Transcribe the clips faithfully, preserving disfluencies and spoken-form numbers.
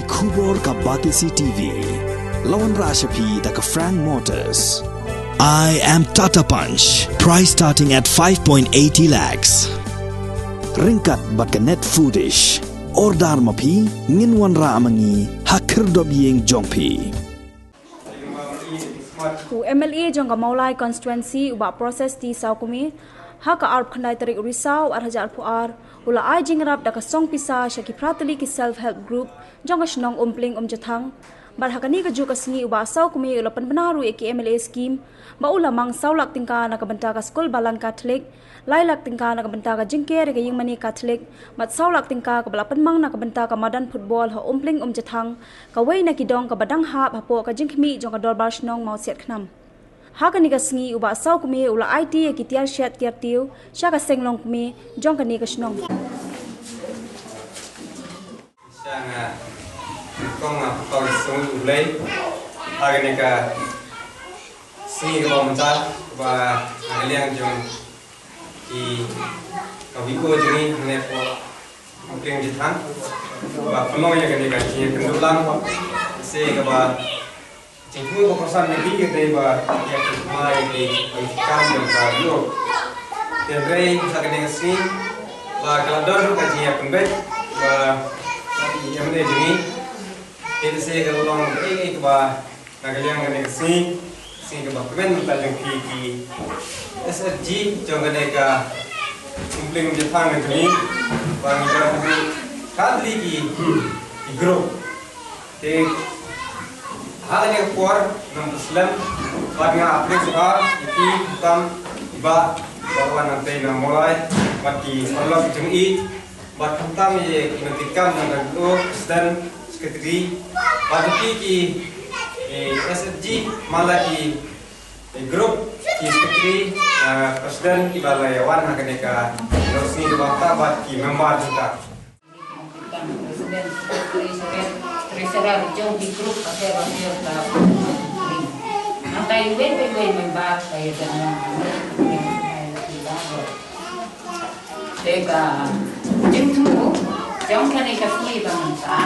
Khubor ka Batesi T V. La wanrah sha phi da ka Frank Motors. I am Tata Punch. Price starting at five point eighty lakhs. Ryngkat bad ka Net Foodish. Order ma phi, ngin wanrah ma ngi ha khyrdop ïing jong phi. U M L A jong ka Mawlai constituency u Bah Proses T Sawkmie, ha ka arphew khyndai tarik u Risaw ar hajar arphew ar, u la ai jingïarap da ka song pisa sha ki phra tylli ki self help group jong ka shnong Umpling Umjathang. Bad ha kane kajuh ka sngi u Bah Sawkmie u la pynbna ruh ïa ki M L A scheme, ba u la mang saw lak tyngka na ka bynta ka skul balang Katholik, lai lak tyngka na ka bynta ka jingker ïa ka ïingmane Katholik, bad saw lak tyngka kaba la pynmang na ka bynta ka madan football ha Umpling Umjathang, kawei na ki dong kaba dang hap hapoh ka jingkhmih jong ka dorbar shnong Mawsiat Khnam. Ha kane ka sngi u Bah Sawkmie u la aiti ïa ki tiar shet tiar tiew sha ka seng longkmie jong kane ka shnong. Sha nga kong nga pau sung u Blei ha kane ka sngi kaba mynta, ba na ka liang jong ki ka V O jong ngi hangne hapoh Umpling Umjathang, ba pynlong ïa kane ka jingïakynduh lang, se kaba jingthmu ba kongsan na ki ka dei ba ïa ki ma ïa ki ïa ki kam jong ka V O. Te hynrei ha kane ka sngi ba ka la don ka jingïapynbeit ba ïa ki M L A jong ngi. Te te se ka long kaei kaei kaba na ka liang kane ka sngi, sngi kaba kmen mynta jong ki ki S H G jong kane ka Umpling Umjathang ka jong ngi, ba ngi don ka dei ki ki group. Te ha kane ka por nang slem bad nga pynshai ïa phi khamtam i Bah ba wan nangtei na Mawlai bad ki paralok jong i. Bad khamtam ïa ki nongtrei kam jong ka President, Secretary, bad ki ki, eh, S H G, man la ki, eh, group, ki Secretary, eh, President, kiba la ïa wan ha kane ka sngi kaba mynta bad ki member jong ka. President, Secretary, Treasurer, jong ki group, ka member, ka ïa Te ka jingthmu jong kane ka sngi ba mynta,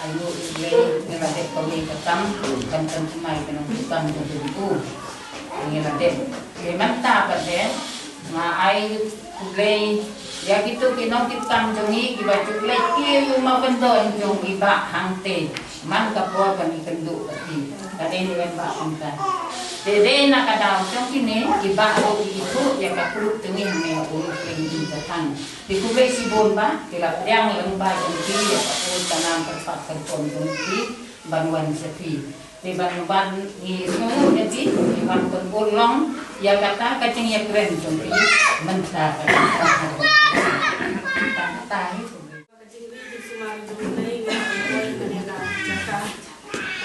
aïu, ngi la dep kawei ka tam ban pynthymmai ka nongtrei kam jong u. Ngi la dep. Te mynta pat de nga ai khublei ïa kito ki nongtrei kam jong ngi kiba ju leit kiew ma kyndon jong i Bah hangtei. Man ka por ban ïakynduh bad i, ka dei ne em Bah kumta. Te dei na ka daw jong kine i Bah ruh i ithuh ïa ka group jong ngi hangne ha Umpling Umjathang. Te khublei shibun Bah, te la pdiang lyngba jong phi ïa ka por ka nam kyrpad kyrpon jong phi ban wan sha phi. Te ban wan ngi sngewnguh ïa phi, ngi wan pynurlong ïa kata ka jingïakren jong phi mynta ka. Kata hi khublei. Ka jingkyrkhu jingkyrkhu jong U Blei, nga ai khublei ïa ka jaka.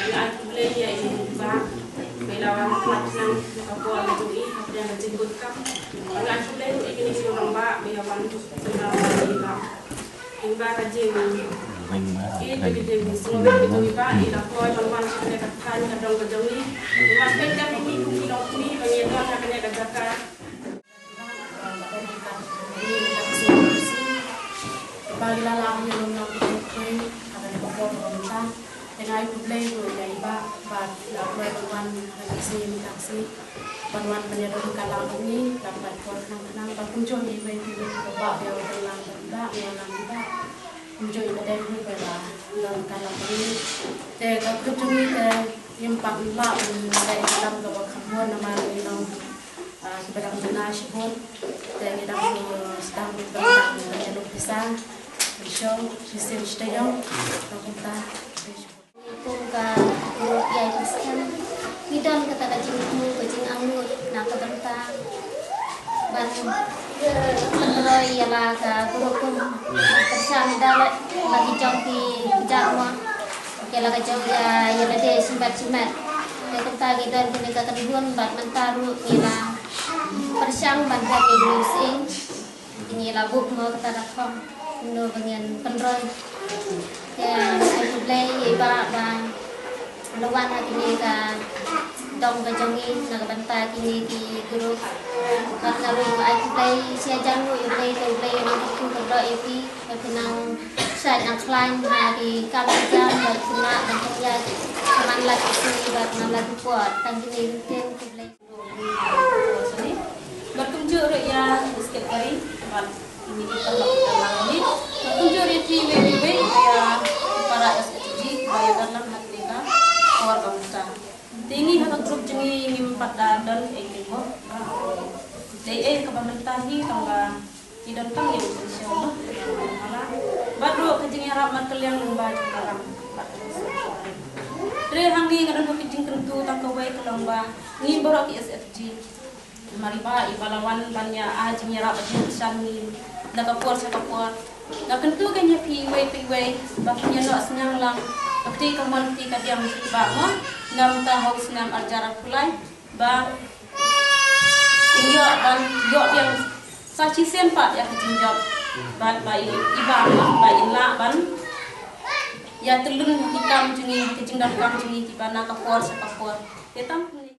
Nga ai khublei ïa i Bah, ba i la wan pynlong ka por ka jong i hapdeng ka jingkut kam. Nga ai khublei ruh ïa kine ki rangbah ba i la wan pynlong ïa i Bah. Ïa i Bah ka jing, ïa ka jingsngewbha ka jong i Bah, i la kloi ban wan sha kane ka thaiñ ka dong ka jong i. I Bah pynlong ïa ngi kum ki longkmie ba ngi ïadon ha kane ka jaka. Ba ngi la lah ïa long long ki khublei ha kane ka por ka mynta. Te nga ai khublei ruh ïa i Bah ba la pynlong ban wan ha kane ka sngi mynta ka sngi ban wan ban ïadon ka lang ngi, la pynlong por khnang khnang ba kumjuh iwei pa iwei ba ba ïa wan lang ba ngi wan lang ba. Kumjuh i Bah dei ruh ba la don ka lang ngi. Te ka kut jong ngi te ngim pat lah ban leh ïa ka lang kaba kham bun namar ngi long, ah, kiba dang duna shibun. Te ngi dang sdang ban dang ïalum pisa, show, shisien shi taïew, ka kumta. Kum ka group ïa i President, ngi don kata ka jingthmu ka jingangnud na ka bynta ban pynroi ïa la ka group kum ka pyrshang da la ba ki jong ki kjat mo. Ïa la ka jong ïa, ïa lade shimet shimet. Te kumta ngi don kine ka kynhun bad mynta ruh ngi la pyrshang ban phet ïa ki news ïa kine la buh mo kata ka thong. Kumno ba ngin pynroi. Te ai khublei ïa i Bah ba la wan ha kine ka dong ka jong ngi na ka bynta kine ki group. Bad nga ruh ai khublei sha jong u, ïa U Blei, te U Blei un kyrkhu kyrdoh ïa phi, ba phin nang shait nang khlaiñ ha ki kam ki jam, ba Lat isi bad ngam la dukwa tang kine ruh te u Khublei. Bad kumjuh ruh ïa u Secretary bad ine i paralok ka lang ni. Bad kumjuh ruh ïa kiwei kiwei ïa para S H G kiba ïadon lang ha kane ka por ka mynta. Te ngi ha ka group jong ngi ngim pat da don ei ei mo. Dei ei kaba mynta hi tang ba ki don tang ïa u jingsngew noh. Bad ruh ka jingïarap markylliang lyngba jingïarap. Hynrei hangne nga don ka jingkyntu tang kawei ka long ba ngi baroh ki S H G, namar i Bah i ba la wan ban ïa ai jingïarap ba jingkyrshan ngi na ka por sha ka por. Nga kyntu kein ïa phi iwei pa iwei ba phin ïa noh synñiang lang ka kti ka mon kti ka diang jong i Bah mo. Namar ha u snem arhajar arphew lai ba in ïoh ban ïoh biang sa shisien pat ïa ka jingjop bad ba i, i Bah ba in lah ban ïa tylli ki kam jong ngi, ki jingdonkam jong ngi kiba na ka por sha ka por. Ïa tang kumne.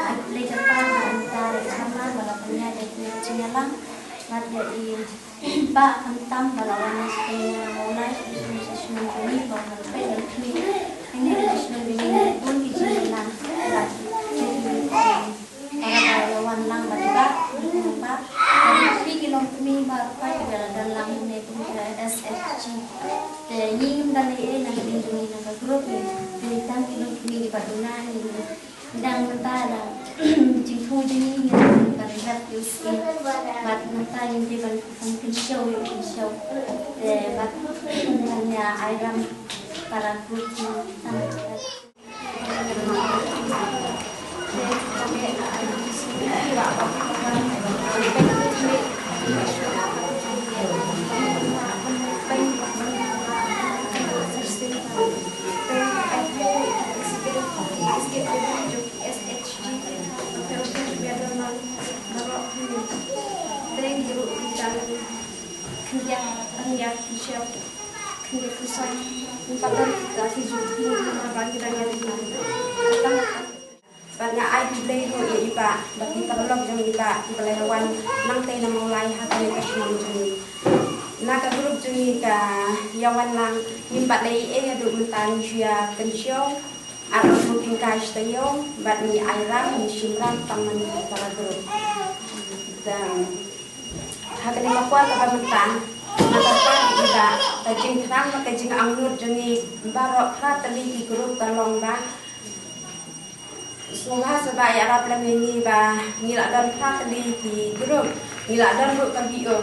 Ai khublei jong pha ba mynta da i Herman ba la pynïaid ïa kane ka jingïalang bad ïa i Bah khamtam ba la wan na shnong Mawlai, sha shnong jong ngi ba wan peit ïa kane, kane ka shnong jong ngi bun ki jingïalang bad ïa kine ki para ba la wan lang bad i Bah, i Bah, bad ïa phi ki longkmie baroh kiba la don lang hangne kum ki S H G. Te ngi ngim don ei ei na ka liang jong ngi na ka group ngi. Te tang ki longkmie kiba duna ngi. Dang mynta la jingthmu jong ngi ngi dang ban rep ïa u syiem. Bad mynta ngin dei ban, ban kynshew ïa u kynshew. Te bad ban ïa ai ram para group ngi tang. Bad nga ai khublei ruh ïa i Bah bad ki paralok jong i Bah kiba la ïa wan nangtei na Mawlai ha kane ka shnong jong ngi. Na ka group jong ngi ka ïa wan lang, ngim pat leh ei ei haduh mynta, ngi shu ïa kynshew ar smoking kai sha taïew bad ngi ai ram, ngi shim ram tang ma ngi para group. Te ha kane ka por kaba mynta, na ka por kaba ka jingkyrpad bad ka jingangnud jong ngi baroh phra tylli ki group ka long ba sngewbha sa ba ïarap lem ïa ngi ba ngi la don phra tylli ki group, ngi la don ruh ka B O,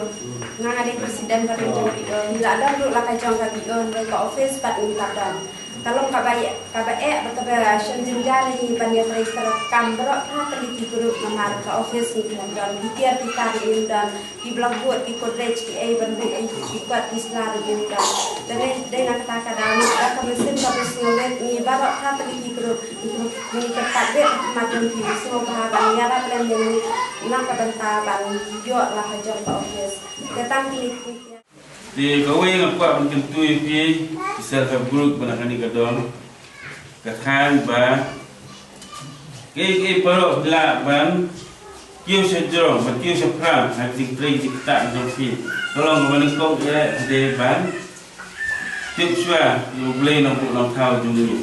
nga nga dei president barim jong B O, ngi la don ruh la ka jong ka B O, hynrei ka office pat ngim pat don. Ka long kaba ïa, kaba eh bad kaba shem jynjar ïa ngi ban ïatrei treikam baroh phra tylli ki group namar ka office ngim pat don, ki tiar ki tar ngim don, ki blackboard, ki kodrej, kiei ban buh ïa ki kot ki sla ruh ngim don. Te dei, dei na kata ka daw, na kata ka mynsiem kaba sngewrit, ngi baroh phra tylli ki group ngi kyrpad beit ha khmat jong phi, sngewbha ban ïarap lem ïa ngi na ka bynta ban ïoh la ka jong ka office. Te tang kine ki Te kawei nga kwah ban kyntu ïa phi ki self help group ba na kane ka dong. Ka khan ba kiei kiei baroh phi lah ban kiew shajrong, ban kiew shaphrang ha ka jingtrei jingktah jong phi. Ka long kaba nyngkong eh phi dei ban tip shuwa ïa U Blei Nongbuh Nongthaw jong ngi.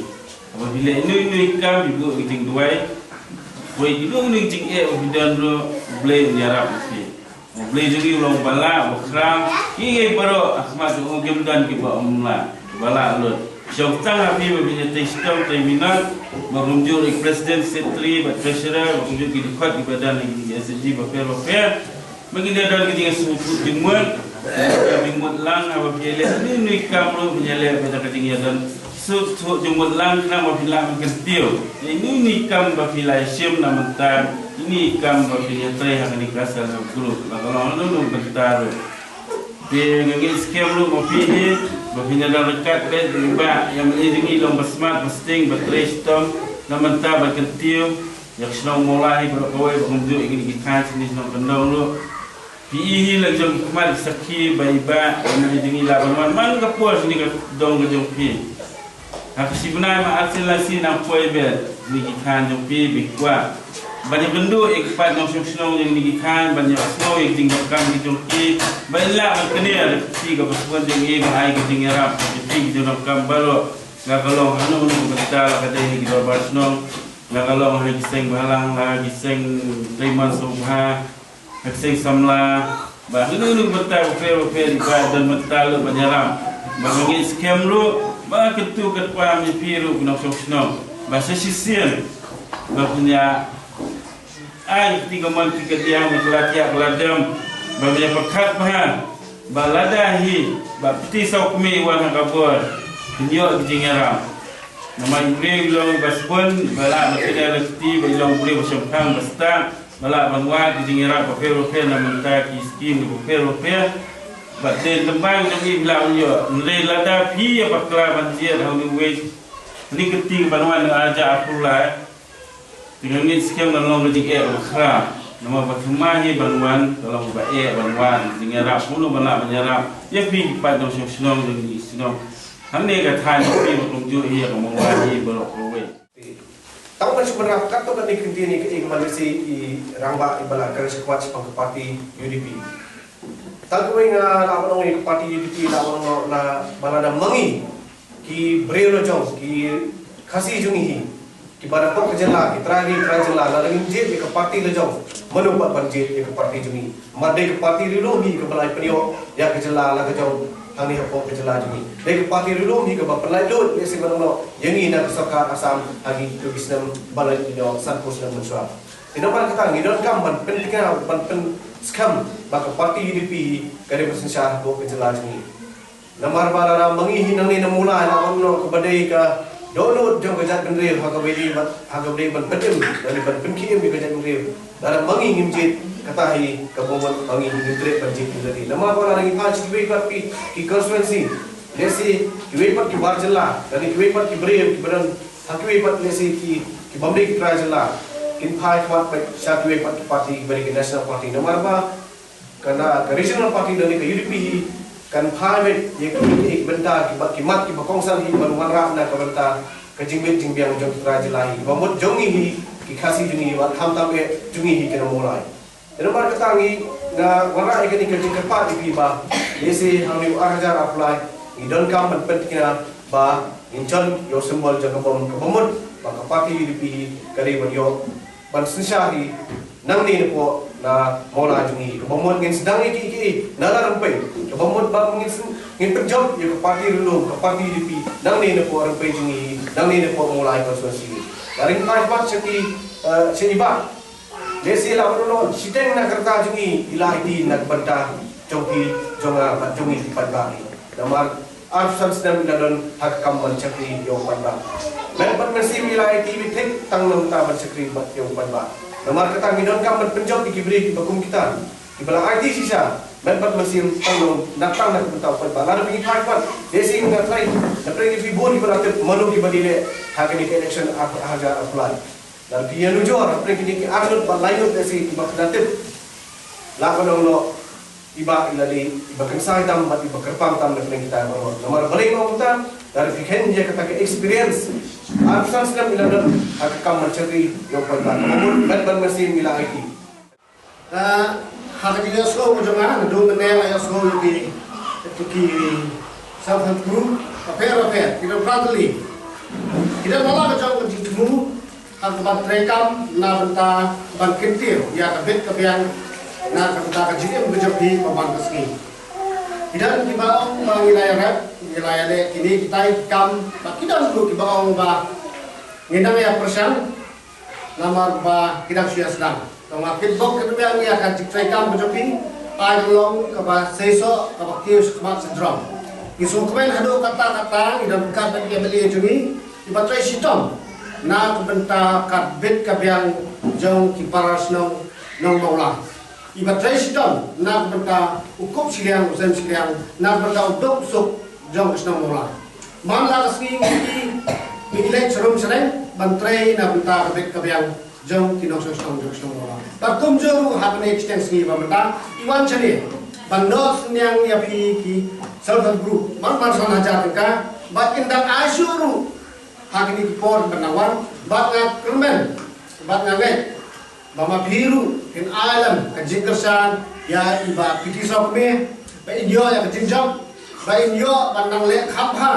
Haba phi leh ino ino i kam, phi buh ïa ka jingduwai, wei ino ino i jingeh ba phi don ruh, U Blei un ïarap ïa phi. U Blei jong ngi u long uba lah, uba khraw. Kiei kiei baroh ha khmat jong u kim don kiba ym lah, kiba lah lut. Shong tang ha phi ba phin ïa trei shitom trei minot, ba kumjuh i president, secretary bad treasurer, ba kumjuh ki dkhot kiba don ha ki S H G bapher bapher. Ba kin ïa don ki jingsngewthuh jingmut, jingmut lang haba phi ïa leh ino ino i kam ruh, phin ïa leh bad ka jingïadon sngewthuh jingmut lang khnang ba phin lah ban kyntiew ïa ino ino i kam ba phi la ïa shim na mynta, ino i kam ba phin ïa trei ha kane ka self help group, la ka long ha ino ino i bynta ruh. Te nga ngeit skhem ruh ma phi hi ba phin ïa don ryngkat bad i Bah, ïa ma i jong ngi long ba smat ba sting ba trei shitom na mynta ban kyntiew ïa ka shnong Mawlai baroh kawei, ba kumjuh ïa kine ki thaiñ shane shnong Kyndong ruh. Phi i hi la jong ki khmat ki sakhi ba i Bah, ïa ma i jong ngi lah ban wan man ka por shane ka dong ka jong phi. Ha ka shi bnai ma ar sien lai sien nang poi beit shane ki thaiñ jong phi, ba i kwah ban ïakynduh ïa ki paid nongshong shnong jong kine ki thaiñ, ban ïohsngew ïa ki jingdonkam ki jong ki, ba in lah ban kynnoh ïa ka kti kaba sbun jong i, ba ai ka jingïarap ïa ki jingdonkam baroh. Nga ka long hano hano ka bynta, la ka dei ha ki dorbar shnong, la ka long ha ki seng bhalang, la ki seng treiman sngewbha, ha ki seng samla, bad hano hano ka bynta bapher bapher, i ba don bynta lut ban ïarap. Bad nga ngeit skhem ruh ba katto katne ïa phi ruh ki nongshong shnong, ba sa shisien ba phin ïa ai kti ka mon kti ka diang, ba ka la thiah ka la dem, ba phin ïa pyrkhat bha, ba lada hi ba phi saw kmie wan ha ka bor, phin ïoh ki jingïarap. Namar i briew i long i ba sbun, i ba lah ban pynïar kti, ba i long briew ba shemphang ba stad, ba lah ban wad ki jingïarap bapher bapher na bynta ki skim bapher bapher. Bad dei tang ba ngi lah ban ïoh. Hynrei lada phi ïa bakla ban jied ha une uwei, une ka kti ban wan ha ka arhajar arphew lai, te nga ngeit skhem kan long ka jingeh kaba khraw. Namar ba thymmai hi ban wan ka long kaba eh ban wan, jingïarap kumno ban lah ban ïarap ïa phi ki paid nongshong shnong, jong ki shnong. Hangne ka thaiñ jong phi ba kumjuh hi ïa ka Mawlai hi baroh kawei. Tang ban shu ban rap katto katne kyntien ïa kaei kaba lehse i rangbah i ba la kren shakhmat shaphang ka party U D P. Tang kawei nga lah ban ong ïa ka party U D P, lah ban ong, la ba lada ma ngi ki briew la jong, ki Khasi jong ngi hi, kiba na pdeng ka jylla, ki trai ri trai jylla, lada ngim jied ïa ka party la jong, mano pat ban jied ïa ka party jong ngi? Namar dei ka party ri lum hi kaba la pynïoh ïa ka jylla la ka jong hangne hapoh ka jylla jong ngi. Dei ka party ri lum hi kaba pynlait lut lehse ban ong noh ïa ngi na ka sorkar Assam ha kito ki snem ba la ïoh, sanphew snem mynshuwa. Te namar kata ngi donkam ban pynthikna, ban pynskhem ba ka party U D P hi ka dei ban synshar hapoh ka jylla jong ngi. Namar ba lada ma ngi hi nangne na Mawlai, la wan noh kaba dei ka dohnud jong ka jaitbynriew ha kaba dei ban, ha kaba dei ban pynim lane ban pynkhie im ïa ka jaitbynriew. Lada ma ngi ngim jied, kata hi kaba mut ma ngi hi ngim treh ban jied ïa lade. Namar ba lada ngi phai sha kiwei pat ki, ki constituency, lehse kiwei pat ki bar jylla lane kiwei pat ki briew kiba don ha kiwei pat lehse ki, ki bym dei ki trai jylla, kin phai khmat pat sha kiwei pat ki party kiba dei ki national party. Namar ba ka na ka regional party lane ka U D P hi kan phai beit ïa ki, ki bynta kiba, ki mat kiba kongsan hi ban wanrah na ka bynta ka jingmit jingbiang jong ki trai jylla hi, kiba mut jong ngi hi ki Khasi jong ngi bad khamtam eh jong ngi hi ki nong Mawlai. Te namar kata ngi, nga wanrah ïa kane ka jingkyrpad ïa phi ba lehse hangne u arhajar arphew lai ngi donkam ban pynthikna ba ngin shon ïa u symbol jong ka bom, kaba mut ba ka party U D P hi ka dei ban ïoh ban synshar hi nangne napoh na Mawlai jong ngi. Kaba mut ngin sdang ïa kiei kiei na la rympei. Kaba mut ba ngin syn-, ngin pynjop ïa ka party ri lum, ka party U D P nangne napoh rympei jong ngi, nangne napoh Mawlai constituency. Lada ngin phai pat sha ki, eh, sha i Bah, lehse la wan noh shiteng na ka rta jong ngi, i la aiti na ka bynta jong phi, jong nga bad jong ngi ki paidbah hi. Namar arphew san snem i la don ha ka kam ban shakri ïa u paidbah. Met bad mynsiem i la aiti beit thik tang na ka bynta ban shakri bad ïa u paidbah. Namar kata ngi donkam ban pynjop ïa ki briew kiba kum kita, kiba la aiti shisha met bad mynsiem tang na, na tang na ka bynta u paidbah. Lada phi phai pat, lehse nga trai, nga trai ki phi bun kiba la tip mano kiba dei leh ha kane ka election ar-, arhajar arphew lai. Lada phi ïanujor hapdeng kine ki arngut bad laingut lehse kiba phi la tip, la ka long noh i Bah i la dei i ba kynsai tam bad i ba kyrpang tam na pdeng kita baroh. Namar balei nga ong kumta? Lada phi khein ïa kata ka experience arphew san snem i la don ha ka kam ban shakri ïa u paidbah, kaba mut met bad mynsiem i la aiti. Ah, ha ka jingïasngew ka jong nga, naduh mynne nga ïasngew ïa ki, ïa ki self help group bapher bapher, ki don phra tylli. Ki don la ka jong ka jingthmu ha kaba treikam na bynta ban kyntiew ïa ka bit ka biang na ka bynta ka jingim ka jong phi ba man ka sngi. Ki don kiba ong ba ngi la ïarep, ngi la ïaleh kine kitai ki kam, bad ki don ruh kiba ong ba ngi nang ïa pyrshang namar ba ki dang shu ïa sdang. Tang ma kitbok kitbiang ïa ka jingtrei kam ka jong phi, ai ka long kaba seisoh, kaba kiew shakhmat sha jrong. Ngi sngewkmen haduh katta katta, ngi don ryngkat bad ki M L A jong ngi, kiba trei shitom na ka bynta ka bit ka biang jong ki para shnong Nongmawlai. Kiba trei shitom na ka bynta u kup shiliang, u sem shiliang, na ka bynta u duk u suk jong ka shnong Mawlai. Man la ka sngi ngi, ngi leit sharum shareng ban trei na bynta ka bit ka biang jong ki nongshong shnong jong ka shnong Mawlai. Bad kumjuh ruh ha kane ka shiteng sngi ba mynta, i wan shane ban noh synñiang ïa phi ki self help group man man san hajar tyngka, bad kin dang ai shuh ruh ha kine ki por ban nang wan, bad nga kyrmen bad nga ngeit ba ma phi ruh phin ai lem ka jingkyrshan ïa i Bah P T Sawkmie, ba in ïoh ïa ka jingjop, ba in ïoh ban nang leh kham bha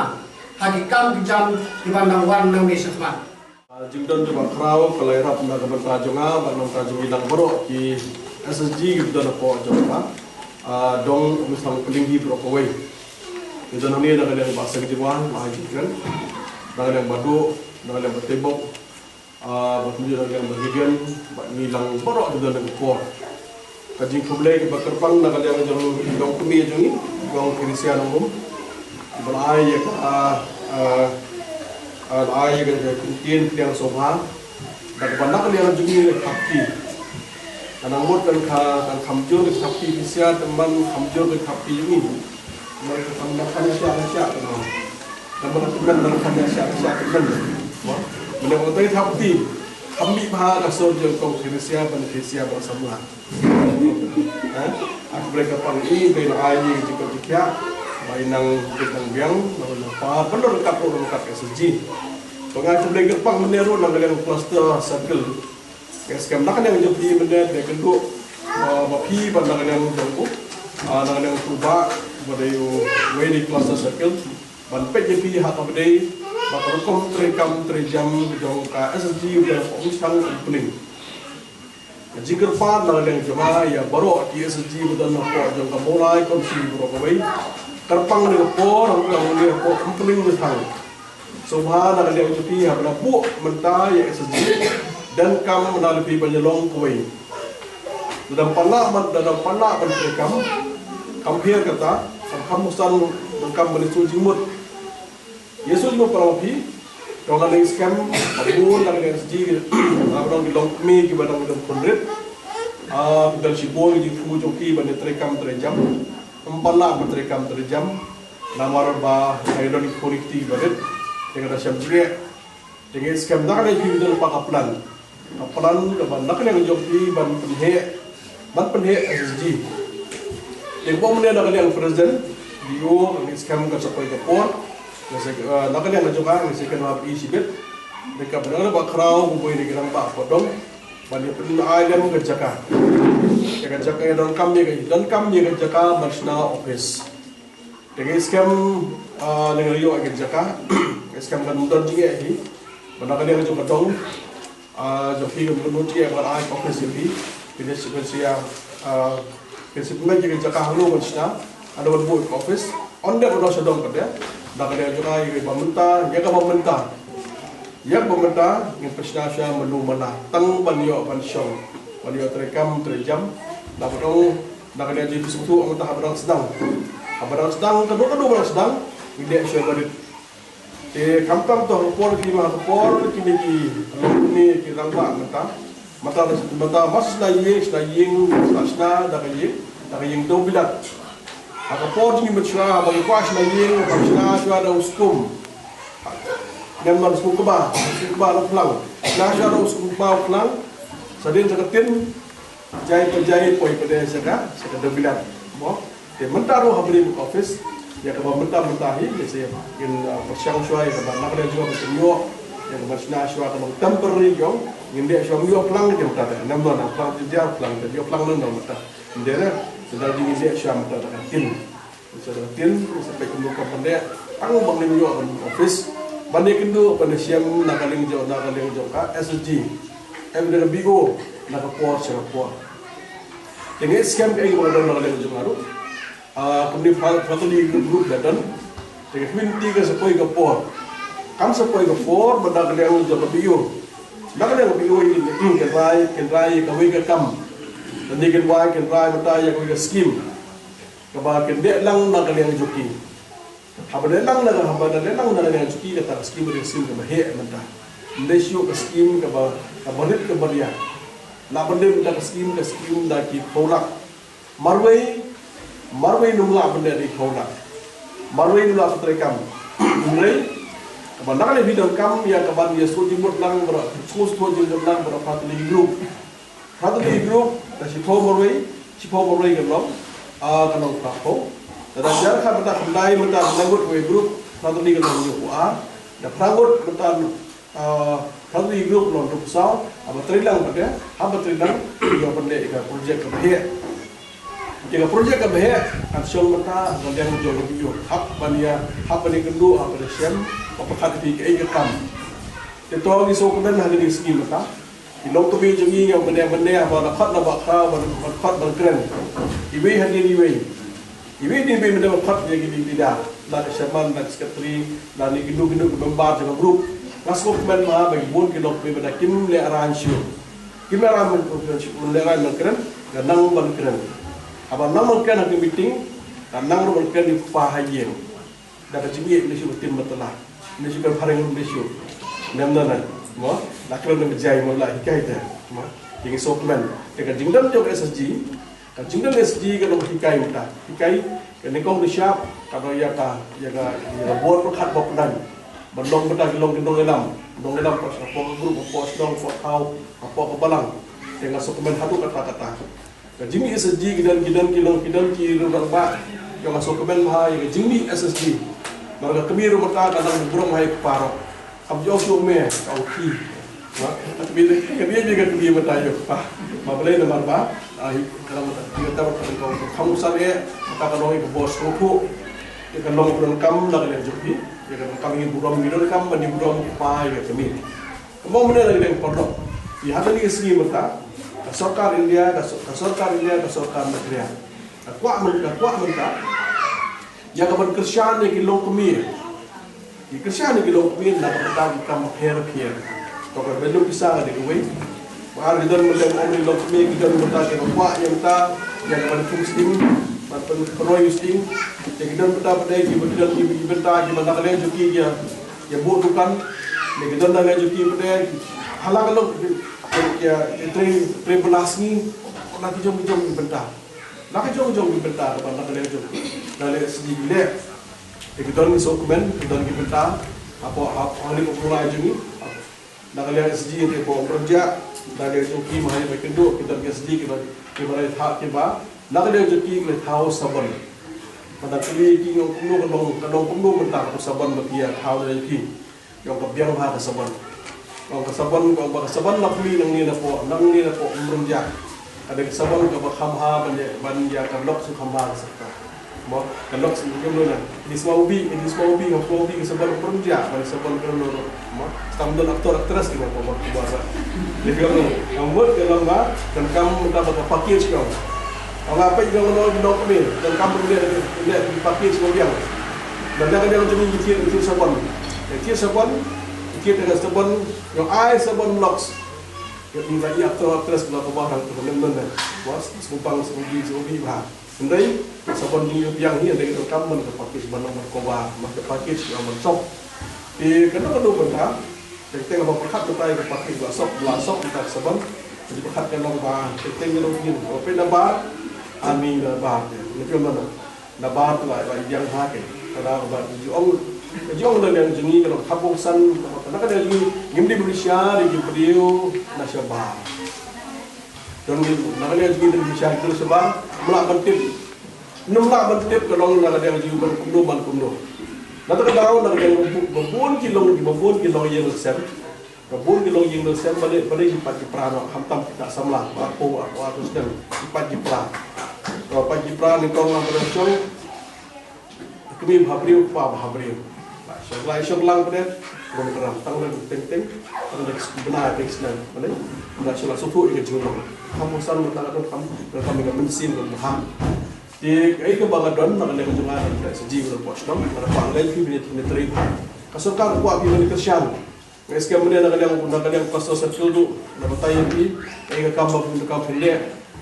ha ki kam ki jam kiban dang wan nangne shakhmat. Jingdon jong Bah Khraw ka la ïarap na ka bynta jong nga bad na ka bynta jong ngi lang baroh ki S H G kiba don hapoh jong ka, ah, dong, um sdang pynlong hi baroh kawei. Ngi don hangne na ka liang Bah Seng Jingwan, Bah Haji Kren, na ka liang Bah Duh, na ka liang Bah Tebok, ah, bad kumjuh na ka liang Bah Gideon, bad ngi lang baroh kiba don ha ka por. Ka jingkhublei kaba kyrpang na ka liang jong i longkmie jong ngi, Kong Theresia Nongrum, ba la ai ïa ka, ah, ah, la ai ïa ka, ka ktien pdiang sngewbha. Da kaba na ka liang jong ngi ka thapki. Ka nang mut kan kha, kan kham jur ka thapki Theresia, te man kham jur ka thapki jong ngi. Namar ka kham, na kham ïa shah, na shah ka nang. Namar ka kham, na kham ïa shah, na shah ka nang. Mo? Mynta ka thapki. Kham mih bha ka sur jong Kong Theresia, ban Theresia, ban samla. Ha? Khublei kyrpang ïa i, ba i la ai ïa ka jingkoit jingkhiah ba i nang bit nang biang, nang nang pa, ban don ryngkat ruh, ryngkat S H G. To nga khublei kyrpang mynne ruh na ka liang cluster circle. Nga skhem na ka liang jong phi mynne, da kynduh, uh, ba phi ban na ka liang jong u, uh, na ka liang u bah, ba dei uwei na cluster circle. Ban peit ïa phi ha kaba dei, ba ka rukom treikam treijam jong ka S H G u dang ym shang ym pynlong. Ka jingkyrpad na ka liang jong nga ïa baroh ki S H G ba don hapoh jong ka Mawlai Council baroh kawei. Kyrpang ne ka por, kyrpang ne ka por, ym pynlong ba thang. Sngewbha na ka liang jong phi haba la buh mynta ïa S H G. Donkam mynta la phi ban ïalong kawei. Lada ym pat lah ban, lada ym pat lah ban treikam, kam pher kata, kam kham san, donkam ban ïasuk jingmut. Ïasuk jingmut para phi, to nga dang skhem ba bun na ka liang S H G, ba dang ki longkmie kiba dang don khun rit. Ah, dang shibun ki jingthmu jong ki ban ïa treikam treijam. Ym pat lah ban treikam treijam. Namar ba ngi don ki khun ki kti ba rit. Te nga da shem jingeh. Te nga skhem na ka liang phi don pat ka plan. Ka plan kaba na ka liang jong phi ban pynheh, ban pynheh S H G. Te kaba mynne na ka liang president, D O, nga skhem ka sa poi ka por. Nga sa, eh, na ka liang jong nga, nga sa kynmaw ïa shibit. Te kaba na ka liang Bah Khraw, kumba ïa ki rangbah ba don. Ban ïa pynai lem ka jaka. Te ka jaka ïa donkam ïa ka, donkam ïa ka jaka ban shna office. Te nga skhem, ah, nga la ïoh ïa ka jaka. Nga skhem kan ym don jingeh hi. Ba na ka liang jong ka dong, ah, jong phi kan ym don jingeh ban ai office ïa phi. Phi dei shu, phi shu ïa, ah, phi shu pynlong ïa ka jaka halor ban shna. Haduh ban buh ïa ka office. Ym dei ban don sha dong pat de. Na ka liang jong ka ïa kaba mynta, ïa kaba mynta. Ïa kaba mynta ngin pynshna shuwa mano mano tang ban ïoh ban shong, ban ïoh treikam treijam. Naba dang, na ka liang jong phi sngewthuh mynta haba dang sdang, haba dang sdang, kano kano ba dang sdang, ngin leh shuwa ba rit. Te khamtam to ha ka por, ki ma ha ka por kine ki longkmie ki rangbah mynta. Mynta, mynta mar shna ïing, shna ïing, shna, shna da ka ïing, da ka ïing dewbilat. Ha ka por jong ngi mynshwa ba ngi kwah shna ïing, ba shna shuwa da u skum. Ngam, da u skum kba, u skum kba u khlang. Shna shuwa da u skum kba u khlang. Sa dien sa ka tin, jai pa jai, poi pat de sha ka, sha ka dewbilat. Mo? Te mynta ruh haba ïa ka office, ïa kaba mynta mynta hi, ïa se ngin, uh, pyrshang shuwa ïa kaba na ka liang jong ka ban ïoh, ïa kaba shna shuwa kaba temporary jong, ngin leh shuwa ym ïoh khlang jong mynta te. Ngam, da khlang jong, khlang jong, ïoh khlang jong mynta. Ym dei re, te da jingïaleh shuwa mynta da ka tin. Sa da ka tin, sa peit kumno ka ban leh, tang ba ngin ïoh ban office, ban ïakynduh, ban ïashem na ka liang jong, na ka liang jong ka S H G. Em da ka B O, na ka por sha ka por. Te nga skhem kaei kaba don na ka liang jong nga ruh. Ah, kumne Pra-, Pratali Group la don. Te ka community ka sa poi ka por. Kan sa poi ka por, ba na ka liang jong ka B O. Na ka liang B O ïa, hmm, kan rai, kan rai kawei ka kam. Lane kan rai, kan rai mynta ïa kawei ka scheme. Kaba kan leh lang na ka liang jong ki. Haba leh lang na, haba leh lang na ka liang jong ki kata ka scheme, ka scheme kaba heh mynta. Ym dei shuh ka scheme kaba, kaba rit kaba ria. Lah ban leh mynta ka scheme, ka scheme da ki phew lak. Marwei, marwei ym lah ban leh da ki phew lak. Marwei ym lah ban treikam. Hynrei kaba na ka liang phi donkam ïa kaban ïasuk jingmut lang baroh, suk suk jingmut lang baroh Pratali Group. Pratali Group, da shiphew marwei, shiphew marwei kan long, ah, kan long phra phew. Da, da jar khat mynta khyndai mynta khyndai ngut wei group, Pratali kan long hynñiewphew ar. Da phra ngut mynta, ah, Pratali Group kan long hynñiewphew saw, haba trei lang pat de, haba trei lang, ïoh ban leh ïa ka project kaba heh. Ïa ka project kaba heh kan shong mynta ha ka liang jong ka video. Hap ban ïa, hap ban ïakynduh, hap ban ïashem, ba pyrkhat ïa kaei ka kam. Te to ngi sngewkmen ha kane ka sngi mynta. Ki longkmie jong ngi ïa mynne mynne ba la khot na ba khraw, ba la khot ba la kren. Iwei hadien iwei. Iwei hadien iwei mynne ba khot ïa ki leader. La ka chairman, la ka secretary, la ne kino kino ki member jong ka group. Nga sngewkmen ba ki bun ki longkmie ba da kim lehrain shuh. Kim lehrain ban kren, kim lehrain ban kren, ka nang ban kren. Haba nang ban kren ha ka meeting, ka nang ruh ban kren ïa u kpa ha ïing. Da ka jingïeit ne shu tim matla. Ne shu kan phareng ne shu. Nem na na. Mo, la kren ne bajai mo la hikai te. Mo, jingïeit sngewkmen. Te ka jingdon jong ka S S G, ka jingdon S S G ka long hikai mynta. Hikai, ka nyngkong nyngshap, ka dei ïa ka, ïa ka, ïa ka bor pyrkhat bapdeng. Ban long mynta ki long ki nongïalam. Nongïalam hapoh ka group, hapoh shnong, hapoh thaw, hapoh ka balang. Te nga sngewkmen haduh katta katta. Ka jingmih S S G ki don, ki don, ki long, ki don ki rangbah. Ïa nga sngewkmen bha ïa ka jingmih S S G. Namar ka kmie ruh mynta ka dang burom ha i kpa ruh. Kam ju ong shuh me, ka ong phi. Mo, ka kmie, ka kmie, ka kmie mynta ïa u kpa. Mo balei namar ba, ah, i, ka long mynta, i kata ruh ka long, ka kham san eh, mynta ka long i ka bos ruh. Ïa ka long ka donkam na ka liang jong phi. Ïa ka donkam i burom, i donkam ban i burom u kpa ïa ka kmie. Kumba mynne la ki dang paralok. Ïa ha kane ka sngi mynta, ka sorkar India, ka sor-, ka sorkar India, ka sorkar Meghalaya. Ka kwah myn-, ka kwah mynta. Ïa ka ban kyrshan ïa ki longkmie. Ki kyrshan ïa ki longkmie na ka bynta ki kam pher pher. To ka ban lut pisa ka dei kawei. Ba ar ki don mynta ki longkmie ki don mynta ki kwah ïa mynta. Ïa ka ban pynshong sting, ban pyn-, pynroi sting. Ïa ki don mynta ba dei ki ba don ki bynta ki ba na ka liang jong ki ïa Ïa buh dukan, ne ki don na ka jong ki bynta, hala ka long, ïa, ïa, trei, trei bylla sngi, na ki jong ki jong ki bynta. Na ki jong ki jong ki bynta, kaba na ka liang jong ki. Na ka liang S G ki leh. Ïa ki don ki sngewkmen, ki don ki bynta, hapoh, hapoh, hangne ka pula jong ngi. Na ka liang S G te hapoh Umrynjah, na ka liang jong ki ma ha ïa ba kynduh, ki don ki S G ki ba, ki ba rai tha, ki ba, na ka liang jong ki ki rai thaw sabon. Ka dang kylli ki ong kumno ka long, ka long kumno mynta ka sabon ba ki ïa thaw na ki. Ki ong ka biang bha ka sabon. Ka ong ka sabon, ka ong ba ka sabon na pli nangne na poh, nangne na poh Umrynjah. Ka dei ka sabon kaba kham bha ban ïa, ban ïa ka lok shu kham bha ka sabon. Mo, ka lok shu kumno na. Ni sma ubi, ni sma ubi, sma ubi ka sabon Umrynjah, ban sabon kumno. Mo, stam don aktor aktris ki ba, ba, ba, ba. Ni ka ong, ka mut ka long ba, donkam mynta ba ka package ka ong. Ong nga peit ïa ka long, long kmie, donkam ba leh, leh package ba biang. Donkam ka biang jong ngi ki thied, ki thied sabon. Ki thied sabon, ki thied ka sabon, ïa ai sabon Lux. Ïa ni ba ïa aktor aktris ba ka ba hang tu lem don. Bos, sngewbang, sngewbhi, sngewbhi bha. Hynrei sabon jong ngi biang hi, hynrei donkam ban ka package ban long ban cover, ban ka package ban long ban sop. Te kano kano bynta, teng teng ba pyrkhat mynta ïa ka package ba sop, ba sop mynta ka sabon. Te pyrkhat ka long ba teng teng ka long ïa, ba peit na bar, ani na bar. Ni phi ong na bar tu ba, ba biang ha ke. Ka dei ba ju ong, ju ong na liang jong ngi ka long khabong san, na ka liang jong ngi ngim dei bishar ïa ki briew na shabar. Don ngi, na ka liang jong ngi don bishar ki briew shabar, ym lah ban tip. Ym lah ban tip ka long na ka liang jong ngi ban kumno ban kumno. Na ka daw na ka liang ba bun ki long, ba bun ki long ïing lsem. Ba bun ki long ïing lsem balei, balei ki paid ki pra noh, khamtam ki da samla, ba arphew, arphew, arphew snem, ki paid ki pra. Ba paid ki pra nyngkong lang ba don shong, kmie bha briew, kpa bha briew. Ba shong lai shong lang ba dei, rum kram, tang lei teng teng, tang lei bnai teng snem, balei, ba shong lai sngewthuh ïa ka jinglong. Kham san ba tang don kham, don kham ïa ka mynsiem ka bha. Te kaei kaba nga don, na ka liang jong nga, na ka liang S G, na ka liang pop shnong, na ka liang pop lei phi bniat, bniat trei bha. Ka sorkar ka kwah phi ban kyrshan. Nga skhem mynne na ka liang, na ka liang Pastor Circle ruh, nga batai ïa phi, ïa ka kam ba phi, ka kam phi leh,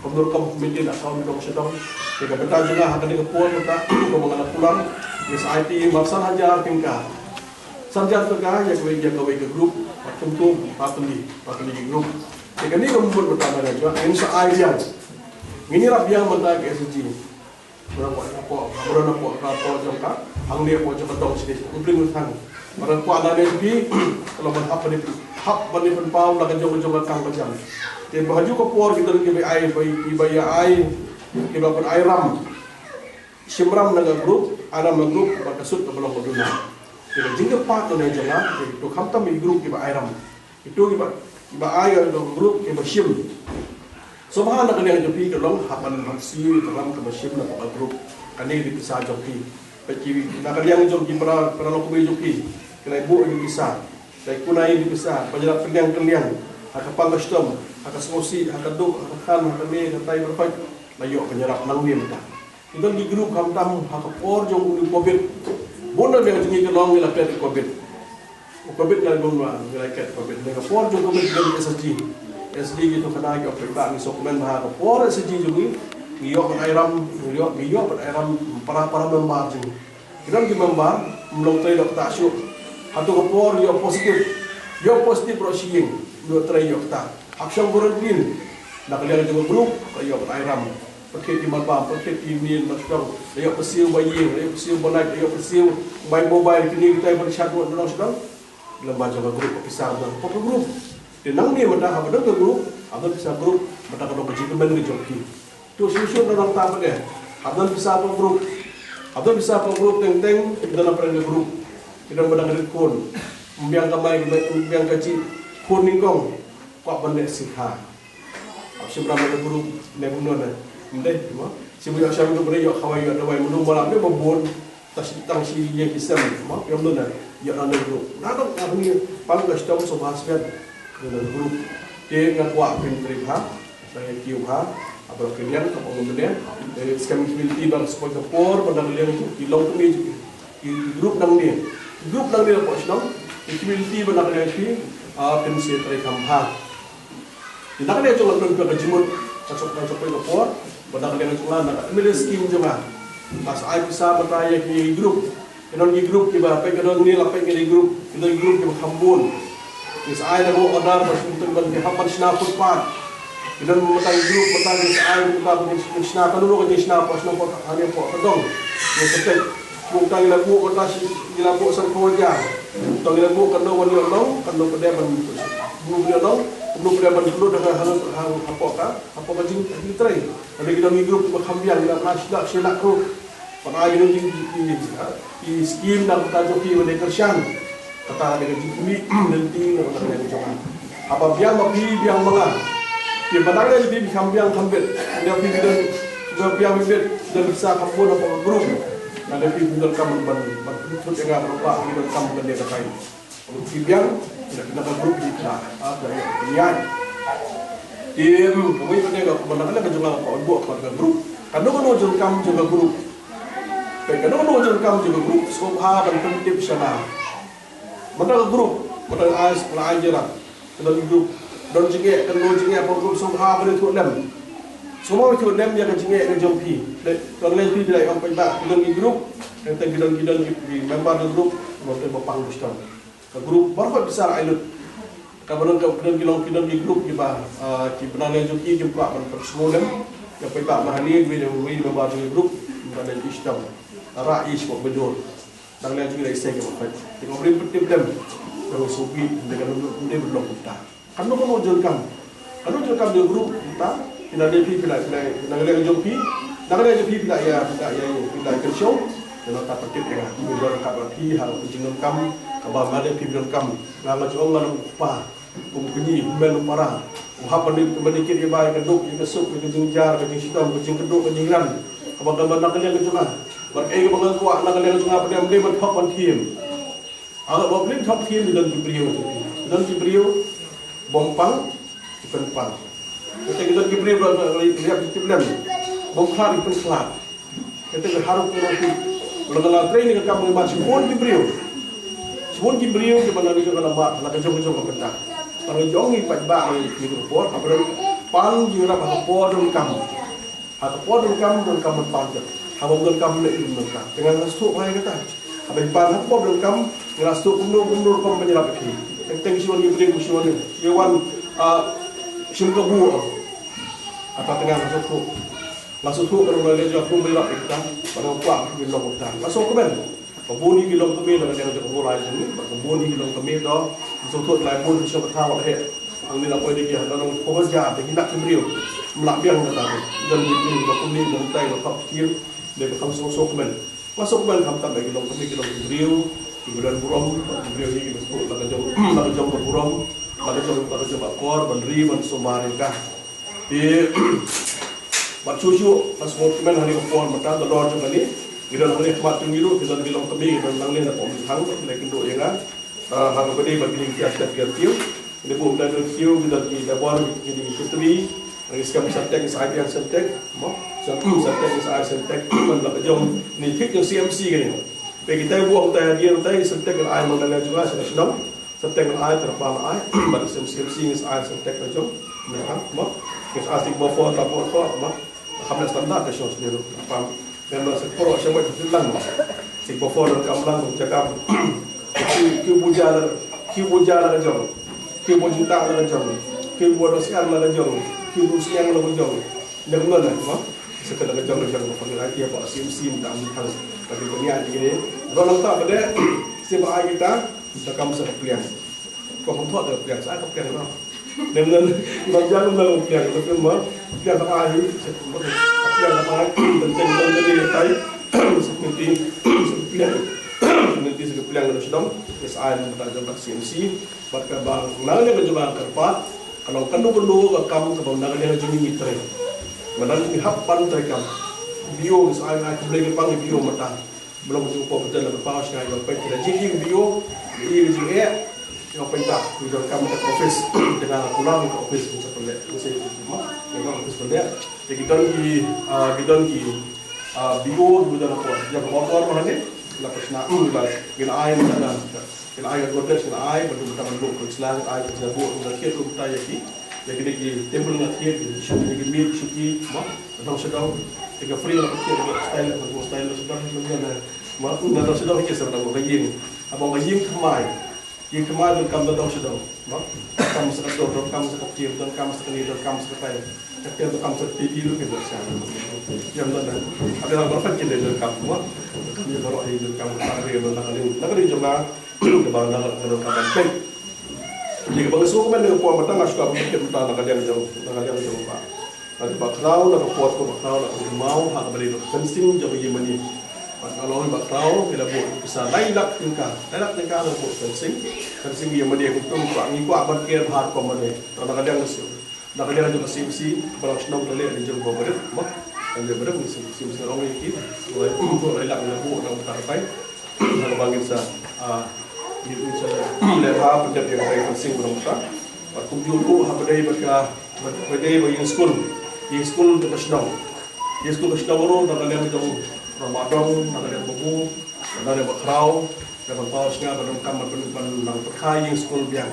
kumno ruh kam phi maintain account dong sha dong. Te ka bynta jong nga ha kane ka por mynta, kumba nga la kular, nga sa ai phi mar san hajar tyngka. San hajar tyngka, ïa kawei, ïa kawei ka group, ba kum kum, ba tylli, ba tylli ka group. Te kane ka mut mynta na ka liang jong nga, ngin sa ai biang. Ngin ïarap biang mynta ka S G. Ba don hapoh, ba don hapoh, hapoh jong ka, hangne hapoh jong ka dong shisha, u Pling u Thang. Ba don hapoh na ne jong ki, ka long ban hap ban ïa, hap ban ïa pynpaw la ka jong ka jong ka kang ka jam. Te ba ha ju ka por ki don kiba ai, ba, kiba ïa ai, kiba pyn ai ram. Shim ram na ka group, ai ram na group, bad ka sut kaba long ka duna. Te ka jingkyrpad na ne jong nga, te to khamtam i group kiba ai ram. Itu kiba, kiba ai ka group kiba shim. Sngewbha na ka liang jong phi ka long hap ban hap siew ïa ka ram kaba shim na ka group. Kane ka dei pisa jong phi. Peit ki na ka liang jong ki para, para longkmie jong phi, ki la buh ïa ki pisa. Dei kuna ïa ki pisa ban ïarap kylliang kylliang ha ka pang ka shitom, ha ka sngewsih, ha ka duk, ha ka than, ha ka ne, ha ka tai, baroh khoit. La ïoh ban ïarap nangne mynta. Ki don ki group khamtam ha ka por jong u covid. Bun na liang jong ngi ka long ngi la phet ïa covid. U covid la bun, ngi la phet covid. Na ka por jong covid ki don ki SHG. SHG ki tu khana ki ong paidbah ngi sngewkmen ba ha ka por SHG jong ngi, ngi ïoh ban ai ram, ngi ïoh, ngi ïoh ban ai ram para, para member jong ngi. Ki don ki member ym long trei doh ktah shuh. Hato ka por ïoh positive, ïoh positive baroh shi ïing, ïoh trei ïoh ktah. Hap shong quarantine. Na ka liang jong ka group ka ïoh ban ai ram. Pyrkhat ki marbam, pyrkhat ki mien, ba sdang. La ïoh pyrshah ba ïing, la ïoh pyrshah ba night, la ïoh pyrshah bai mobile, kine kitai ban shad wat nong sdang. Lem ba jong ka group, ka pisa ba don ka group. Te nangne mynta haba don ka group, haba don pisa group, mynta ka don ka jingkmen ka jong ki. To shu shu na nang ta ba de. Haba don pisa ka group. Haba don pisa ka group teng teng, ki don na pyrshah ka group. Ki don ba dang rit khun. Biang ka mai, biang ka ji, khun nyngkong. Kwah ban leh sikha. Ap shim ram ka group ne kumno ne. Mdei mo. Shim ïoh sham ka brei ïoh khawai ïoh dawai munu malam ne ba bun. Tang shi, tang shi ïing ki sem mo. Ïoh mnu ne. Ïoh na group. Na dong ka hynñiew. Pang ka shitom so ba sbet. Na group. Te nga kwah phin trei ha. Dang ïa kiew ha. Ap la kylliang ka ong mne. Te skhem community bang support ka por ba dang liang ki long kmie ki group nangne. Group nangne la pok shnong. Ki community ba dang liang ki. Ah, phin sa trei kham ha. Te na ka liang jong nga pynpoi ka jingmut, ka jong, ka jong ka por, ba na ka liang jong nga na ka M L A scheme jong nga. Nga sa ai pisa mynta ïa ki group. Ki don ki group kiba peit, ki don, ngi la peit ki group, ki don ki group kiba kham bun. Ngi sa ai da ka order ba ki don ban, ki hap ban shna footpath. Ki don mynta ki group mynta ngi sa ai mynta ban shna, kano kano ka jingshna, pok shna pok hangne pok ka dong. Ngi sa peit. Kumta ngi la buh kata shi, ngi la buh san phew hajar. To ngi la buh kano ban ïoh long, kano pat ban buh ban ïoh long, kano pat ban lut ha, ha, ha, hapoh ka, hapoh ka jing, jingtrei. Lada ki don ki group ba kham biang, ngi la pynah shi lak, shi lak ruh. Pynah ïa ki, ki, ki, ki skim na ka bynta jong ki ba dei kyrshan. Kata ka dei ka jingkylli lynti na ka bynta ka jong nga. Haba biang ma phi, biang ma nga. Phi ba dang dei phi, phi kham biang kham bit. Dei phi, phi don, phi don biang phi bit, don pisa kham bun hapoh ka group. Nga dei phi, phi donkam ban, ban thut ïa nga, ba phi donkam ban dei katai. Phi biang, phi na ka group phi khlad. Ah, ka ïa, ka ïa. Te kawei pat de ka, ba dang dei ka jong nga ka buh ka group. Kano kano jong kam jong ka group. Peit kano kano jong kam jong ka group, sngewbha ban pyntip sha nga. Mynta ka group, mynta ai, la ai jingïarap. Ka don group, don jingeh, ka don jingeh, ka group sngewbha ban ïathuh lem. Sngewbha ïathuh lem ïa ka jingeh ka jong phi. Dei, ka lei phi dei ong paidbah, ka don ki group, ka don ki, don ki, don ki member ka group, mynta ba pang ba sdang. Ka group baroh pisa ai lut. Kaba don ka, ka don ki long, ki don ki group kiba, ah, ki bnai leh jong ki, ki kwah ban pynsngew lem. Ïa paidbah ma hangne, wei, wei member jong ki group, ba dei ki sdang. Ara ish ko bajor. Dang leh jong ngi da isei ka ba peit. Te ka ba rim pyntip dem. Dang shu bi, dang ka num dei ba long kumta. Kano kano jong kam. Kano jong kam jong group kumta. Phi na dei phi, phi na, phi na, phi na leh jong phi. Dang leh jong phi, phi na ïa, phi na ïa, phi na kynshew. Ïa nangta pyntip ïa nga. Phi don ka ba phi ha ka jingdonkam. Kaba nga dei phi donkam. Nga nga jong nga long u kpa. Kum kñi, u mei u para. U hap ban ïa, ban ïa kit ïa bai ka duk, ïa ka suk, ïa ka jingjia, ka jingshitom, ka jingkyrduh, ka jingran. Kaba, kaba na ka liang ka jong nga. Bad kaei kaba nga kwah na ka liang ka jong nga, ba dei ban thok ban thiem. Haba ba phin thok thiem, ki don ki briew. Ki don ki briew bym pang, ki pynpang. Kata ki don ki briew ba, ba, ba, ba, bym khlad, ki pynkhlad. Kata ka harum ka roti. Wala ka la trei ni ka kam ngi mat shibun ki briew. Shibun ki briew kiba na ka jong ka lamar, na ka jong ka jong ka bynta. Ba ka jong ngi paidbah ngi ki ruh por, haba don pan jingïarap ha ka por donkam. Ha ka por donkam, donkam ban pan jong. Haba donkam ne im donkam. Te nga nga sngewthuh bha ïa kata. Haba pan ha ka por donkam, nga la sngewthuh kumno kumno rukom ban ïarap ïa phi. Teng teng shibun ki briew shibun ki wan, ah, shim kabu. Kata te nga nga sngewthuh. Nga sngewthuh ka rukom leh jong ka kum ba ïarap ïa kita, ba nga kwah ba kin long kumta. Nga sngewkmen ba bun hi ki longkmie na ka liang jong ka Mawlai jong ngi, ba bun hi ki longkmie to, nga sngewthuh lai bun ki shong ka thaw la heh. Hangne la poi da ki ha ka long phew hajar da ki lak ki briew. Ym lah biang kata te. Don ki briew ba kumne ba kumtai ba kham kiew, dei ba kham sngewkmen. Nga sngewkmen khamtam ba ki longkmie ki long ki briew kiba don burom, ki briew hi kiba sngewthuh la ka jong, la ka jong ka burom, la ka jong, la ka jong ka akor ban ri ban sumar ïa ka. Te bad shuh shuh, nga sngewkmen ha kane ka por mynta, da dor jong kane, ngi don hangne ha khmat jong ngi ruh, ki don ki longkmie, ki don nangne na pom thang, ki la kynduh ïa nga. Ah, ha kaba ïadei bad kine ki ïa step ïa kiew. Kine ki bun da don kiew, ki don ki dabor, ki don ki kutri, ki skhem Sentech, ngi sa ai biang Sentech, mo. Sa, hmm, Sentech, ngi sa ai Sentech man la ka jong, ne thik jong C M C kane. Te kita ki buh kita ki hadien kita, Sentech ngi la ai man la jong nga sha ka shnong. Sentech ngi la ai, tyrpang la ai, bad C M C, C M C ngi sa ai Sentech la jong. Mo, mo. Ngi sa ai stick buffer, la bor ko, mo. Kam leh standard ka shong sendiri. Pam. Member sa poro sa buat lang. Stick buffer donkam lang, jaka. Ki, ki buja la, ki buja la ka jong. Ki bu jinta la ka jong. Ki bu dosian la ka jong. Ki bu siang la ka jong. Dah mula lah, mo. Sekadar ka jong, ka jong, pang lagi apa, C M C minta minta. Bagi dunia di kini. Kalau nampak pada, siapa ai kita, kita kam sa ka pliang. Ko hom thok da ka pliang, sa ka pliang noh. Dem nan, bang jang nan ka pliang, ka pliang ma, pliang ka ai, ka pliang ka ai, dan teng dan teng ni tai, sa ka pliang, sa ka pliang, sa ka pliang na sdang, sa ai na ta jong ka C M C, bad ka bang, nang ne ka jong ka kyrpad, ka long kano kano ka kam, ka bang nang ne ka jong ngi trei. Madan ngi hap ban trei kam. B O sa ai, ai ka blei ka bang B O mata. Ba long ka jingpynpaw ba don la pynpaw sha nga ïa u peit, ki la jied ïa u B O, ïa u jingeh, ïa u peit, ta ki donkam ka office, te nga la kular ka office ban sa pynleh, ban sa ma, ïa ka office pynleh. Te ki don ki, ah, ki don ki, ah, B O, ki don hapoh, ïa ka bor bor hangne, la pynshna, hmm, la, ki la ai, la, la, ki la ai ka Godrej, ki la ai, bad mynta ban buh ka sla, ki la ai, ki la buh, ki la thied, ki la thied, ïa ki, ïa kine ki table nga thied, ki shu, ki miej, shuki, ma, dang sha dang, te ka frame la ka thied, ka style, ka style, ka style, Ma, na dang sha dang hi sa dang ka ïing. Haba ka ïing thymmai. Ïing thymmai donkam da dang sha dang. Ma, donkam sa ka dor, donkam sa ka tiar, donkam sa kane, donkam sa katai. Ka tiar donkam sa ka T V ruh ki donkam. Ïa, donkam. Haba la ka kin donkam, ma. Donkam ïa baroh hi donkam, ka ri donkam, ka ri jong nga. Ka ba na ka donkam ban peit. Ni ka ba ka suk ban ka por matang, nga shu ka ban peit matang na ka liang jong, na ka liang jong ba. Na ka bakhraw, na ka por ka bakhraw, na ka maw, ha kaba dei ka fencing jong ka ïingmane. Bad ka long bakhraw, ki la buh pisa lai lak tyngka. Lai lak tyngka la buh fencing. Fencing ïingmane kumta, ngi kwah, ngi kwah ban ker bha kumne. To na ka liang ka siew. Na ka liang jong ka C M C, ba la shnong ka leh, jong ka barit, ma. Ka leh barit, C M C, C M C long ïa ki. Lai, lai lak la buh na ka bakhraw. Haba ngin sa, ah, ngin sa leh ha pyndep ïa ka fencing ba nangta. Bad kumjuh ruh haba dei bad ka, haba dei bad ïing skul. Ïing skul jong ka shnong. Ïing skul ka shnong ruh na ka liang jong Ramadong, na ka liang Babu, na ka liang Bakhraw, na ka liang Bakhraw, sngap ba donkam ban, ban nang pyrkhat ïing skul biang.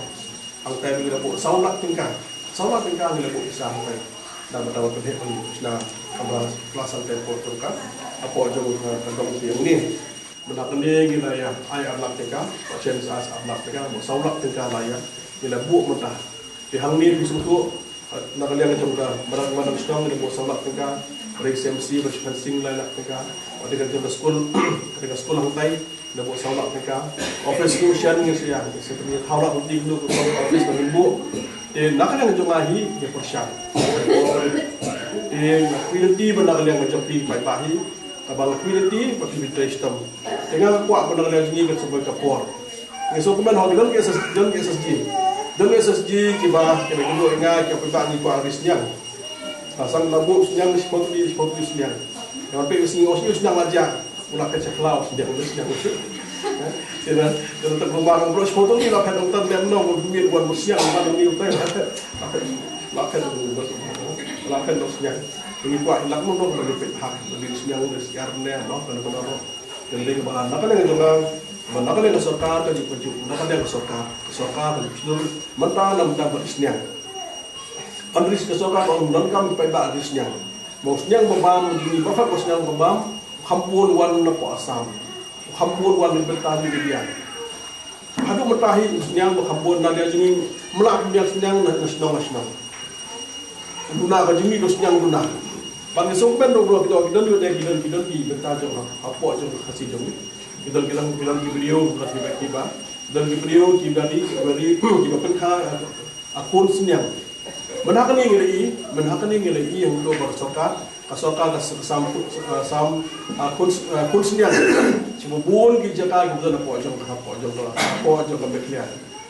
Hangtai ngi la buh saw lak tyngka. Saw lak tyngka ngi la buh pisa hangtai. Da ba tawa pynheh ban shna kaba klas hangtai hapoh jong ka, hapoh jong ka, ka dong biang ni. Mynta kane ngi la ïa ai ar lak tyngka, ba chen sa ar lak tyngka, ba saw lak tyngka la ïa ngi la buh mynta. Te hangne phi sngewthuh, na ka liang jong ka, ba dang, ba dang shnong ngi la buh saw lak tyngka, ba dei C M C, ba dei fencing lai lak tyngka, ba dei ka jong ka skul, ba dei ka skul hangtai, la buh saw lak tyngka. Office tu shen ngi sa ïa, ngi sa pynïaid thaw lak ruh, ngi tu office ba ngi buh. Te na ka liang jong nga hi, ngi pyrshang. Te nga kwi lynti ba na ka liang jong phi paidbah hi, kaba nga kwi lynti ba phi trei shitom. Te nga kwah ba na ka liang jong ngi kan sa poi ka por. Ngi sngewkmen ho, ngi don ki S S, don ki S S G. Don ki S S G kiba, kiba kynduh ïa nga, kiba paidbah ngi kwah ri sniang. Ka song la buh sniang, shiphew tylli, shiphew tylli sniang. Nga peit ka sngi, oh, sniang la jah. U la phet sha khlaw, sniang, sniang. Te na, te na, te kumba nang bro, shiphew tylli la phet, ong tan lem no, u miet wan u sniang, wan u miet u tai, la phet, la phet, la phet, la phet u sniang. Ngi kwah lak no, no, ba ngi peit hak, ba ngi sniang, ngi siar ne, no, kano kano, no. Te dei ba na ka liang jong nga, ba na ka liang ka sorkar, ka juk, ka juk, na ka liang ka sorkar, ka sorkar, ka juk, mynta, na mynta ba sniang. Hynrei ka sorkar ba ong donkam paidbah ri sniang. Mo sniang ba bam, jingmut ba phat ba sniang ba bam, kham bun wan na poh Assam. Kham bun wan na bynta ni India. Haduh mynta hi sniang ba kham bun na dia jingmut, mlak dia sniang na, na shnong na shnong. Duna ka jingmut ka sniang duna. Ban ngi sngewkmen ruh ba ki don, ki don, ki don, ki don, ki don ki bynta jong ha, hapoh jong ka Khasi jong ngi. Ki don, ki don, ki don ki briew, ki don ki bynta, ki don ki briew, ki bari, ki bari, ki ba pynkha, A khun sniang. Mynta kane ngi la i, mynta kane ngi la i, ïa u ba ka sorkar, ka sorkar ka s-, sam, sam, a khun s-, a khun sniang. Shi bun ki jaka ki bun hapoh jong ka, hapoh jong ka, hapoh jong ka Meghalaya.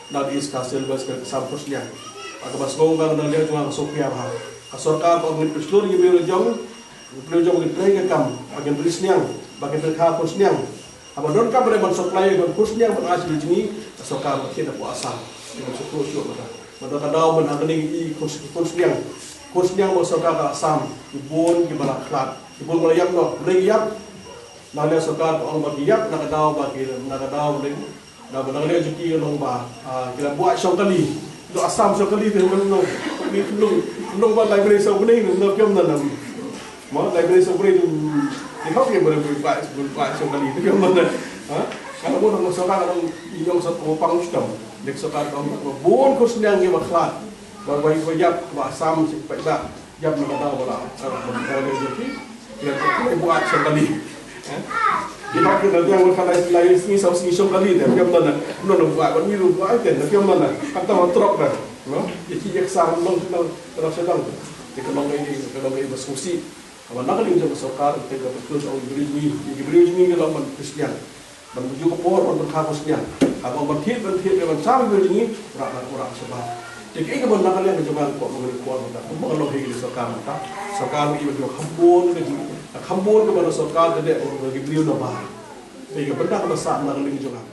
Na di is ka silver ka sam khun sniang. Ka ba sngewbha na liang jong ka Sophia ba. Sorkar ka ong ngin pynshlur ïa ki briew la jong, ki briew jong ki trei ka kam, ba kin ri sniang, ba kin pynkha khun sniang. Haba donkam ban supply ban khun sniang ban ai sha ri jong ngi, sorkar ba thied hapoh Assam. Ki ban sukru shuh mata. Mata ka daw ban ha kane i khun, khun sniang. Khun sniang ba sorkar ka Assam, ki bun kiba la khlad, ki bun ba la ïap noh, balei ki ïap? Na ka liang sorkar ka ong ba ki ïap na ka daw ba ki, na ka daw ba Na ba na ka liang jong ki ka long ba, ah, ki la buaid shong kali. Nong Assam shong kali te, nong, nong, nong, nong ba library shong kali, nong, nong, nong, nong. Mo, library shong kali tu, ki hok ki ba buaid, buaid shong kali, nong, nong, nong. Ha? Ka la bun nong sorkar ka long, i nong sat ko pang stem. Dek sorkar ka ong ba bun khun sniang ki ba khlad. Ba, ba, ba ïap, ba Assam, si, ba, ba. Ïap na ka daw ba la, ka la, ka la, ka la, ka la buaid shong kali. Eh? Ïa ka na biang ka la, la, sngi saw sngi shong kali te, ïap na na. No, no, buaid, ban mi ruh buaid te, na ïap na na. Kata ma trok da. No? Ïa ki ïa ka sa long, long, long shadang. Te ka long ïa, ka long ïa ba sngewsih. Haba na ka liang jong ka sorkar, te ka betul ong briew jong ngi, ïa ki briew jong ngi ka long ban Khristan. Ban ju ka por ban pynkhang khun sniang. Haba ban thied, ban thied, ban sam ïa ka jingim, u rah, u rah shabar. Te kaei kaba na ka liang ka jong nga, ka por, ka por mynta, kumba ka long hi ka sorkar mynta. Sorkar i ban jong kham bun ka jing, kham bun kaba na sorkar ka dei ka ki briew na bar. Te ka bynta kaba sah na ka liang jong nga.